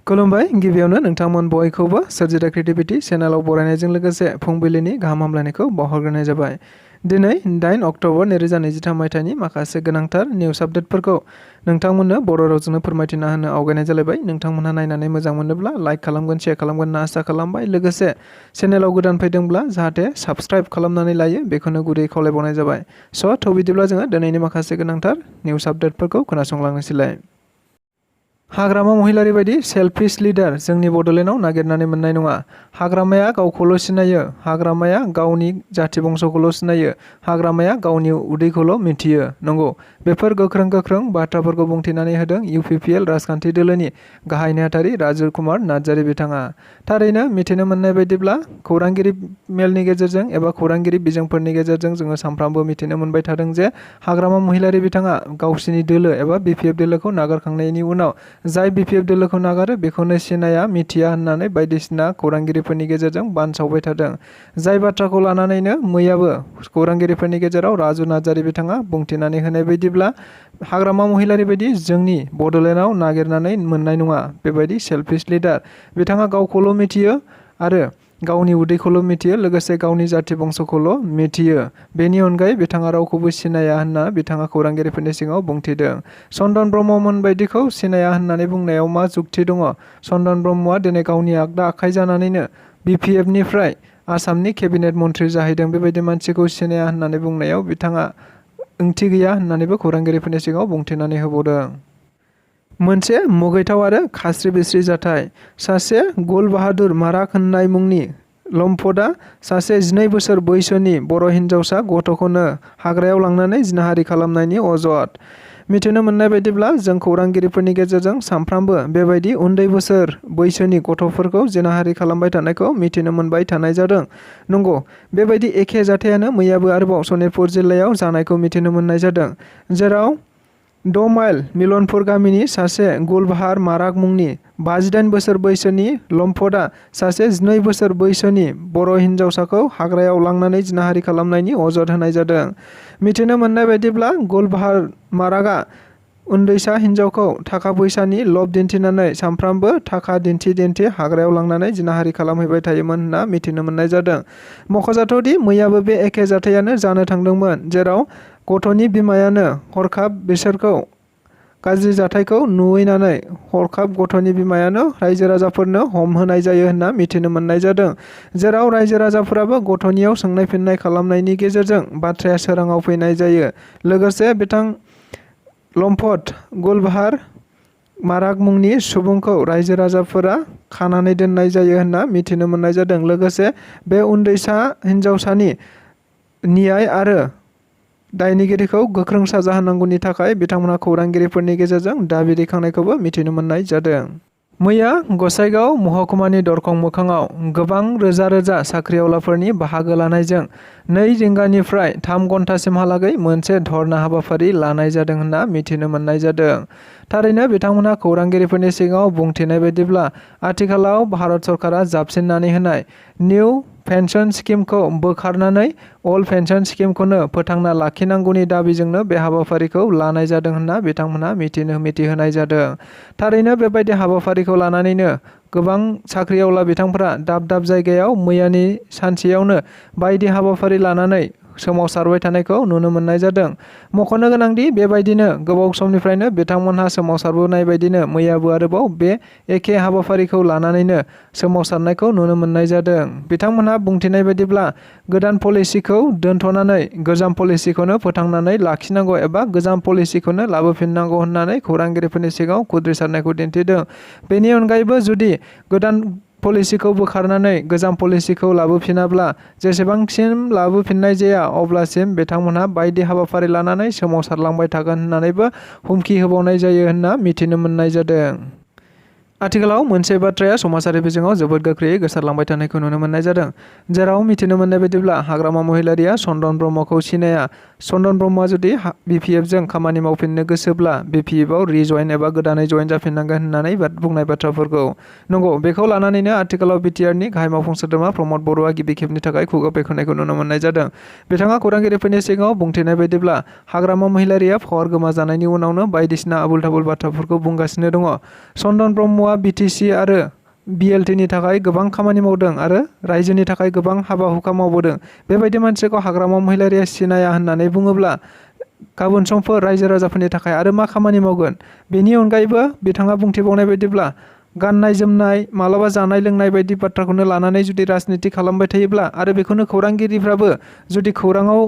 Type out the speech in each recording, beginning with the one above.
खुलुमबाय गिबियावनो नोंथांमोन बयखौबो सोरजिदा क्रिएटिभिटी चेनेलाव बरायनायजों लोगोसे फुंबिलिनि गाहाम हामलायनायखौ बावहरग्रोनाय जाबाय। दिनै 8 अक्ट'बर 2023 मायथाइनि माखासे गोनांथार निउस आपडेटफोरखौ नोंथांमोननो बर' रावजोंनो फोरमायथिना होनो आवगायनाय जालायबाय। नोंथांमोनहा नायनानै मोजां मोनोब्ला लाइक खालामगोन, शेयार खालामगोन होनना आसा खालामबाय। लोगोसे चेनेलाव गोदान फैदोंब्ला जाहाथे साबस्क्राइब खालामनानै लायो बेखौनो गुरै खावलायबावनाय जाबाय। थ' बिदिब्ला जोङो दिनैनि माखासे गोनांथार निउस आपडेटफोरखौ खोनासंलांनोसैलाय। हाग्रामा महिलारि बायदि सेल्फिश लिडार जोंनि बड'लेण्डआव नागिरनानै मोननाय नङा। हाग्रामाया गावखौल' सिनायो, हाग्रामाया गावनि जाथि बंस'खौल' सिनायो, हाग्रामाया गावनि उदैखौल' मिथियो। नंगौ, बेफोर गोख्रों बाथ्राफोरखौ बुंथिनानै होदों UPPL राजखान्थि दोलोनि गाहाय नेहाथारि राजु कुमार नार्जारी बिथाङा। थारैनो मिथिनो मोननाय बायदिब्ला खौरांगिरि मेलनि गेजेरजों एबा खौरांगिरि बिजोंफोरनि गेजेरजों जोङो सानफ्रामबो मिथिनो मोनबाय थादों जे हाग्रामा महिलारि बिथाङा गावसिनि दोलो एबा BPF दोलोखौ नागारखांनायनि उनाव जाय BPF दोलोखौ नागारो बेखौनो सिनाया मिथिया होननानै बायदिसिना खौरांगिरिफोरनि गेजेरजों बानसावबाय थादों। जाय बाथ्राखौ लानानैनो मैयाबो खौरांगिरिफोरनि गेजेराव राजु नार्जारी बिथाङा बुंथिनानै होनाय बायदिब्ला हाग्रामा महिलारि बायदि जोंनि बड'लेण्डआव नागिरनानै मोननाय नङा बेबायदि सेल्फिश लिडार। बिथाङा गावखौल' मिथियो आरो गावनि उदैखौल' मिथियो, लोगोसे गावनि जाथि बंस'खौल' मिथियो। बेनि अनगायै बिथाङा रावखौबो सिनाया होनना बिथाङा खौरांगिरिफोरनि सिगाङाव बुंथिदों। चन्दन ब्रह्ममोन बायदिखौ सिनाया होननानै बुंनायाव मा जुक्ति दङ? चन्दन ब्रह्मआ दिनै गावनि आगदा आखाइ जानानैनो BPFनिफ्राय आसामनि केबिनेट मन्थ्रि जाहैदों। बेबायदि मानसिखौ सिनाया होननानै बुंनायाव बिथाङा ओंथि गैया होननानैबो खौरांगिरिफोरनि सिगाङाव बुंथिनानै होबावदों। मोनसे मुगैथाव आरो खास्रि बिस्रि जाथाय। सासे गुल बाहादुर माराक होननाय मुंनि लम्पटआ सासे 12 बोसोर बैसोनि बर' हिन्जावसा गथ'खौनो हाग्रायाव लांनानै जिनाहारि खालामनायनि अजद। मिथिनो मोननाय बायदिब्ला जों खौरांगिरिफोरनि गेजेरजों सानफ्रामबो बेबायदि उन्दै बोसोर बैसोनि गथ'फोरखौ जिनाहारि खालामबाय थानायखौ मिथिनो मोनबाय थानाय जादों। नंगौ, बेबायदि एखे जाथायानो मैयाबो आरोबाव सनितपुर जिल्लायाव जानायखौ मिथिनो मोननाय जादों, जेराव 6 माइल मिलनपुर गामिनि सासे गुलबाहार माराक मुंनि 58 बोसोर बैसोनि लम्पटआ सासे 12 बोसोर बैसोनि बर' हिन्जावसाखौ हाग्रायाव लांनानै जिनाहारि खालामनायनि अजद होनाय जादों। मिथिनो मोननाय बायदिब्ला गुलबाहार माराकआ उन्दैसा हिन्जावखौ थाखा फैसानि लब दिन्थिनानै सानफ्रामबो थाखा दिन्थि हाग्रायाव लांनानै जिनाहारि खालामहैबाय थायोमोन होनना मिथिनो मोननाय जादों। मख'जाथावदि मैयाबो बे एखे जाथायानो जानो थांदोंमोन, जेराव गथ'नि बिमायानो हरखाब बिसोरखौ गाज्रि जाथायखौ नुहैनानै हरखाब गथ'नि बिमायानो रायजो राजाफोरनो हमहोनाय जायो होनना मिथिनो मोननाय जादों। जेराव रायजो राजाफोराबो गथ'नियाव सोंनाय फिननाय खालामनायनि गेजेरजों बाथ्राया सोराङाव फैनाय जायो। लोगोसे बिथां लम्पट गुलबाहार माराक मुंनि सुबुंखौ रायजो राजाफोरा खानानै दोननाय जायो होनना मिथिनो मोननाय जादों। लोगोसे बे उन्दैसा हिन्जावसानि न्याय आरो दायनिगिरिखौ गोख्रों साजा होनांगौनि थाखाय बिथांमोनहा खौरांगिरिफोरनि गेजेरजों दाबि दैखांनायखौबो मिथिनो मोननाय जादों। मैया गसाइगाव महकुमानि दरखं मोखाङाव गोबां रोजा साख्रिआवलाफोरनि बाहागो लानायजों 2 रिंगानिफ्राय 3 घन्टासिमहालागै मोनसे धर्ना हाबाफारि लानाय जादों होनना मिथिनो मोननाय जादों। थारैनो बिथांमोनहा खौरांगिरिफोरनि सिगाङाव बुंथिनाय बायदिब्ला आथिखालाव भारत सरकारा जाबसिननानै होनाय निउ पेन्सन स्किमखौ बोखारनानै अल्ड पेन्सन स्किमखौनो फोथांना लाखिनांगौनि दाबिजोंनो बे हाबाफारिखौ लानाय जादों होनना बिथांमोनहा मिथिहोनाय जादों। थारैनो बेबायदि हाबाफारिखौ लानानैनो गोबां साख्रिआवला बिथांफोरा दाब जायगायाव मैयानि सानसेयावनो बायदि हाबाफारि लानानै सोमावसारबाय थानायखौ नुनो मोननाय जादों। मख'नो गोनांदि बेबायदिनो गोबाव समनिफ्रायनो बिथांमोनहा सोमावसारबोनाय बायदिनो मैयाबो आरोबाव बे एखे हाबाफारिखौ लानानैनो सोमावसारनायखौ नुनो मोननाय जादों। बिथांमोनहा बुंथिनाय बायदिब्ला गोदान पलिसिखौ दोनथ'नानै गोजाम पलिसिखौनो फोथांनानै लाखिनांगौ एबा गोजाम पलिसिखौनो लाबोफिननांगौ होननानै खौरांगिरिफोरनि सिगाङाव खुद्रिसारनायखौ दिन्थिदों। बेनि अनगायैबो जुदि गोदान पलिसिखौ बोखारनानै गोजाम पलिसिखौ लाबोफिनाब्ला जेसेबांसिम लाबोफिननाय जाया अब्लासिम बिथांमोनहा बायदि हाबाफारि लानानै सोमावसारलांबाय थागोन होननानैबो हुमखि होबावनाय जायो होनना मिथिनो मोननाय जादों। आथिखालाव मोनसे बाथ्राया समाजारि बिजोङाव जोबोद गोख्रैयै गोसारलांबाय थानायखौ नुनो मोननाय जादों, जेराव मिथिनो मोननाय बायदिब्ला हाग्रामा महिलारिया चन्दन ब्रह्मखौ सिनाया। चन्दन ब्रह्मआ जुदि BPFजों खामानि मावफिननो गोसोब्ला BPFआव रिजइन एबा गोदानै जइन जाफिननांगोन होननानै बुंनाय बाथ्राफोरखौ। नंगौ, बेखौ लानानैनो आथिखालाव BTRनि गाहाय मावफुं सोद्रोमा प्रमद बर'आ गिबि खेबनि थाखाय खुगा बेखेवनायखौ नुनो मोननाय जादों। बिथाङा खौरांगिरिफोरनि सिगाङाव बुंथिनाय बायदिब्ला हाग्रामा महिलारिया पावार गोमाजानायनि उनावनो बायदिसिना आबुल-थाबुल बाथ्राफोरखौ बुंगासिनो दङ। चन्दन ब्रह्मआ ब्रह्मआ BTC आरो BLTनि थाखाय गोबां खामानि मावदों आरो रायजोनि थाखाय गोबां हाबा हुखा मावबोदों। बेबायदि मानसिखौ हाग्रामा महिलारिया सिनाया होननानै बुङोब्ला गाबोन समफोर रायजो राजाफोरनि थाखाय आरो मा खामानि मावगोन? बेनि अनगायैबो बिथाङा बुंथिबावनाय बायदिब्ला गाननाय जोमनाय मालाबा जानाय लोंनाय बायदि बाथ्राखौनो लानानै जुदि राजनिति खालामबाय थायोब्ला आरो बेखौनो खौरांगिरिफ्राबो जुदि खौराङाव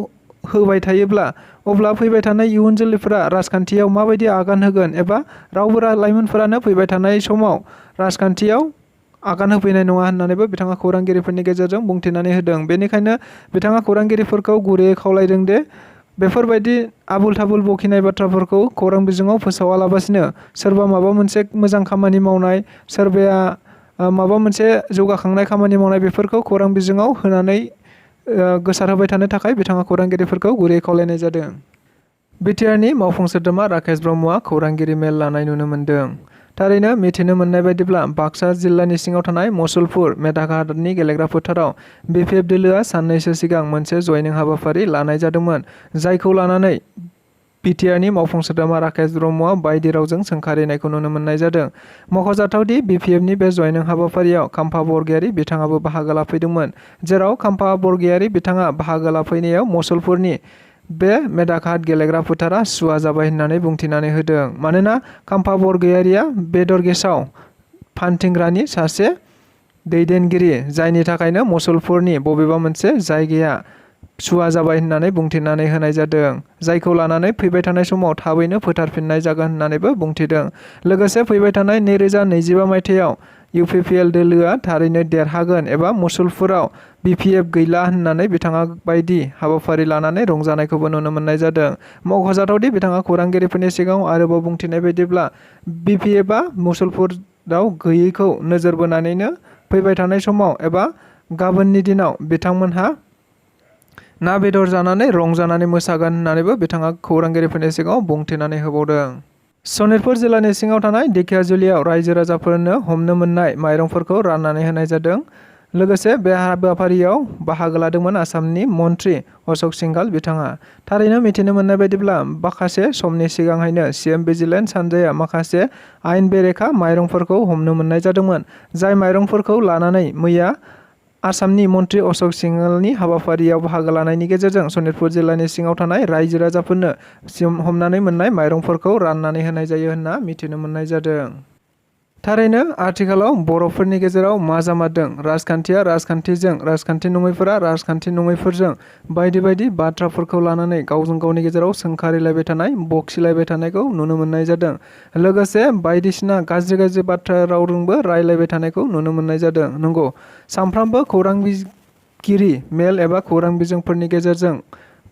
होबाय थायोब्ला अब्ला फैबाय थानाय इयुन जोलैफोरा राजखान्थियाव माबायदि आगान होगोन एबा रावबो लाइमोनफोरानो फैबाय थानाय समाव राजखान्थियाव आगान होफैनाय नङा होननानैबो बिथाङा खौरांगिरिफोरनि गेजेरजों बुंथिनानै होदों। बेनिखायनो बिथाङा खौरांगिरिफोरखौ गुरैयै खावलायदों दि बेफोरबायदि आबुल थाबुल बखिनाय बाथ्राफोरखौ खौरां बिजोङाव फोसावालाबासिनो सोरबा माबा मोनसे मोजां खामानि मावनाय, सोरबाया माबा मोनसे जौगाखांनाय खामानि मावनाय बेफोरखौ खौरां बिजोङाव होनानै गोसारहोबाय थानो थाखाय बिथाङा खौरांगिरिफोरखौ गुरै खावलायनाय जादों। बिटिआरनि मावफुं सोद्रोमा राकेश ब्रह्मआ खौरांगिरि मेल लानाय नुनो मोन्दों। थारैनो मिथिनो मोननाय बायदिब्ला बाक्सा जिल्लानि सिङाव थानाय मुसलपुर मेदाघाटनि गेलेग्रा फोथाराव BPF दोलोआ साननैसो सिगां मोनसे जयनिं हाबाफारि लानाय जादोंमोन, जायखौ लानानै बिटिआरनि मावफुं सोद्रोमा राकेश ब्रह्मआ बायदि रावजों सोंखारिनायखौ नुनो मोननाय जादों। मख'जाथावदि BPFनि बे जयनिं हाबाफारियाव खाम्फा बरगयारी बिथाङाबो बाहागो लाफैदोंमोन, जेराव खाम्फा बरगयारी बिथाङा बाहागो लाफैनायाव मुसलपुरनि बे मेदाघाट गेलेग्रा फोथारा सुवा जाबाय होननानै बुंथिनानै होदों। मानोना खाम्फा बरगयारीया बेदर गेसाव फानथिंग्रानि सासे दैदेनगिरि, जायनि थाखायनो मुसलपुरनि बबेबा मोनसे जायगाया सुवा जाबाय होननानै बुंथिनानै होनाय जादों, जायखौ लानानै फैबाय थानाय समाव थाबैनो फोथारफिननाय जागोन होननानैबो बुंथिदों। लोगोसे फैबाय थानाय 2025 मायथाइयाव UPPL दोलोआ थारैनो देरहागोन एबा मुसलपुराव BPF गैला होननानै बिथाङा बायदि हाबाफारि लानानै रंजानायखौबो नुनो मोननाय जादों। मख'जाथावदि बिथाङा खौरांगिरिफोरनि सिगाङाव आरोबाव बुंथिनाय बायदिब्ला BPFआ मुसलपुराव गैयैखौ नोजोर बोनानैनो फैबाय थानाय समाव एबा गाबोननि दिनाव बिथांमोनहा ना बेदर जानानै रंजानानै मोसागोन होननानैबो बिथाङा खौरांगिरिफोरनि सिगाङाव बुंथिनानै होबावदों। सनितपुर जिल्लानि सिङाव थानाय धेकियाजुलियाव रायजो राजाफोरनो हमनो मोननाय माइरंफोरखौ राननानै होनाय जादों। लोगोसे बे हाबाफारियाव बाहागो लादोंमोन आसामनि मन्त्रि अशोक सिंघाल बिथाङा। थारैनो मिथिनो मोननाय बायदिब्ला माखासे समनि सिगांहायनो CM भिजिलेन्स हान्जाया माखासे आयेन बेरेखा माइरंफोरखौ हमनो मोननाय जादोंमोन, जाय माइरंफोरखौ लानानै मैया आसामनि मन्त्रि अशोक सिंघालनि हाबाफारियाव बाहागो लानायनि गेजेरजों सनितपुर जिल्लानि सिङाव थानाय रायजो राजाफोरनो हमनानै मोननाय माइरंफोरखौ राननानै होनाय जायो होनना मिथिनो मोननाय जादों। थारैनो आथिखालाव बर'फोरनि गेजेराव मा जामारदों? राजखान्थिया राजखान्थिजों, राजखान्थि नङैफोरा राजखान्थि नङैफोरजों बायदि बायदि बाथ्राफोरखौ लानानै गावजों गावनि गेजेराव सोंखारिलायबाय थानाय, बखिलायबाय थानायखौ नुनो मोननाय जादों। लोगोसे बायदिसिना गाज्रि गाज्रि बाथ्रा रावजोंबो रायलायबाय थानायखौ नुनो मोननाय जादों। नंगौ, सानफ्रामबो खौरांगिरि मेल एबा खौरां बिजोंफोरनि गेजेरजों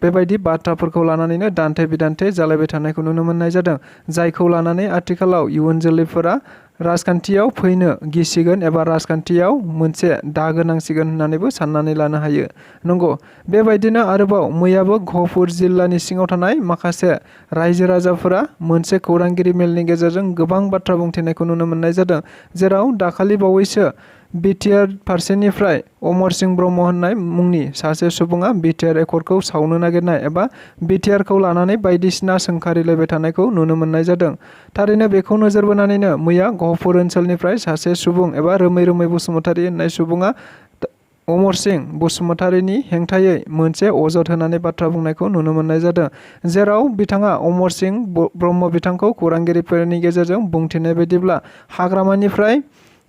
बेबायदि बाथ्राफोरखौ लानानैनो दान्थे बिदान्थे जालायबाय थानायखौ नुनो मोननाय जादों, जायखौ लानानै आथिखालाव इयुन जोलैफोरा राजखान्थियाव फैनो गिसिगोन एबा राजखान्थियाव मोनसे दागो नांसिगोन होननानैबो साननानै लानो हायो। नंगौ, बेबायदिनो आरोबाव मैयाबो गहपुर जिल्लानि सिङाव थानाय माखासे रायजो राजाफोरा मोनसे खौरांगिरि मेलनि गेजेरजों गोबां बाथ्रा बुंथिनायखौ नुनो मोननाय जादों, जेराव दाखालि बावैसो बिटिआर फारसेनिफ्राय अमर सिंह ब्रह्म होननाय मुंनि सासे सुबुङा बिटिआर एकर्डखौ सावनो नागिरनाय एबा बिटिआरखौ लानानै बायदिसिना सोंखारिलायबाय थानायखौ नुनो मोननाय जादों। थारैनो बेखौ नोजोर बोनानैनो मैया गहपुर ओनसोलनिफ्राय सासे सुबुं एबा रोमै बसुमतारी होननाय सुबुङा अमर सिंह बसुमतारीनि हेंथायै मोनसे अजद होनानै बाथ्रा बुंनायखौ नुनो मोननाय जादों, जेराव बिथाङा अमर सिंह ब्रह्म बिथांखौ खौरांगिरिफोरनि गेजेरजों बुंथिनाय बायदिब्ला हाग्रामानिफ्राय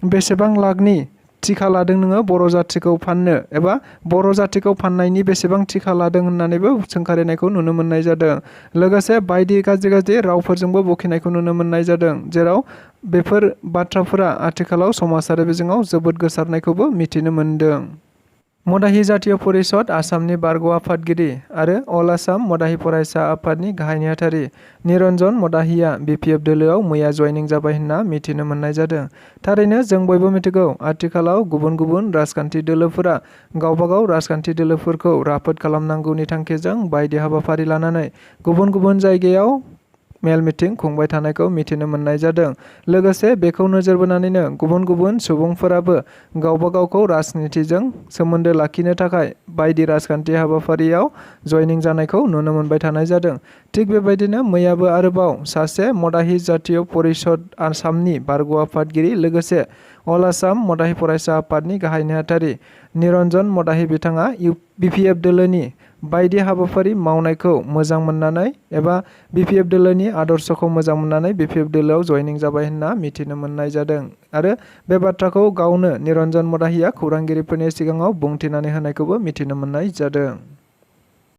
बेसेबां लाखनि थिखा लादों नोङो बर' जाथिखौ फाननो एबा बर' जातिखौ फाननायनि बेसेबां थिखा लादों होननानैबो सोंखारिनायखौ नुनो मोननाय जादों। लोगोसे बायदि गाज्रि गाज्रि रावफोरजोंबो बखिनायखौ नुनो मोननाय जादों, जेराव बेफोर बाथ्राफोरा आथिखालाव समाजारि बिजोङाव जोबोद गोसारनायखौबो मिथिनो मोन्दों। मदाहि जातीय परिषद आसामनि बारग' आफादगिरि आरो अल आसाम मदाहि फरायसा आफादनि गाहाय नेहाथारि निरन्जन मदाहिया BPF दोलोआव मैया जयनिं जाबाय होनना मिथिनो मोननाय जादों। थारैनो जों बयबो मिथिगौ, आथिखालाव गुबुन गुबुन राजखान्थि दोलोफोरा गावबागाव राजखान्थि दोलोफोरखौ राफोद खालामनांगौनि थांखिजों बायदि हाबाफारि लानानै गुबुन गुबुन जायगायाव मेल मिटिं खुंबाय थानायखौ मिथिनो मोननाय जादों। लोगोसे बेखौ नोजोर बोनानैनो गुबुन गुबुन सुबुंफोराबो गावबा गावखौ राजनितिजों सोमोन्दो लाखिनो थाखाय बायदि राजखान्थि हाबाफारियाव जयनिं जानायखौ नुनो मोनबाय थानाय जादों। थिग बेबायदिनो मैयाबो आरोबाव सासे मदाहि जातीय परिषद आसामनि बारग' आफादगिरि लोगोसे अल आसाम मदाहि फरायसा आफादनि गाहाय नेहाथारि निरन्जन मदाहि बिथाङा बिपिएफ दोलोनि बायदि हाबाफारि मावनायखौ मोजां मोननानै एबा बिपिएफ दोलोनि आदर्शखौ मोजां मोननानै बिपिएफ दोलोआव जयनिं जाबाय होनना मिथिनो मोननाय जादों आरो बे बाथ्राखौ गावनो निरन्जन मदाहिया खौरांगिरिफोरनि सिगाङाव बुंथिनानै होनायखौबो मिथिनो मोननाय जादों।